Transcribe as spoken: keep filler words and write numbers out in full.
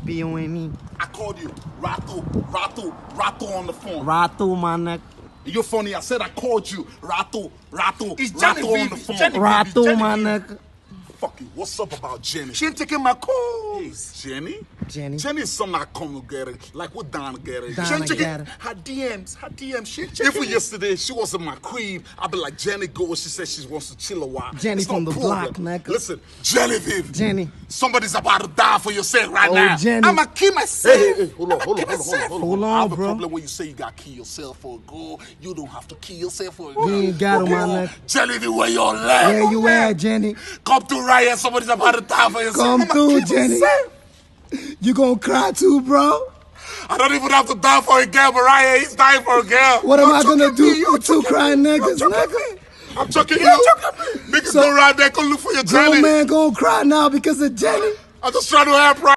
P O N E. I called you. Rato, Rato, Rato on the phone. Rato, my neck. You're funny. I said I called you. Rato, Rato, It's Rato on Genevieve. The phone. Genevieve. Rato, my Genevieve. neck. Fuck you. What's up about Jenny? She ain't taking my calls. Jenny? Jenny. Jenny is something I come together. Like, what down together? Down She ain't taking together. her D Ms. Her D Ms. She ain't If checking it. Yesterday she wasn't my queen, I'd be like, "Jenny, go." She said she wants to chill a while. Jenny It's no from the problem. Block, nigga. Listen, Genevieve. Jenny. Somebody's about to die for your sake right Oh, now. Jenny. I'ma kill myself. Hey, hey, hey, hold on, hold on, hold on, hold on, hold on. Hold I on, have a bro. Problem when you say you got to kill yourself for a girl. You don't have to kill yourself for a girl. You ain't got him, my Come on. neck. Genevieve, where your leg? Where you at, Jenny? Come to right here. Somebody's about to die for your Come sake. through, I'ma kill Jenny. myself. You gonna cry too, bro? I don't even have to die for a girl, Mariah. He's dying for a girl. What am I You're gonna joking do me. for You're two joking crying me. niggas, You're joking nigga? Me. I'm joking You're you. joking me. Niggas go right there, go look for your Grown Jenny. Man gonna cry now because of Jenny. I'm just trying to help right.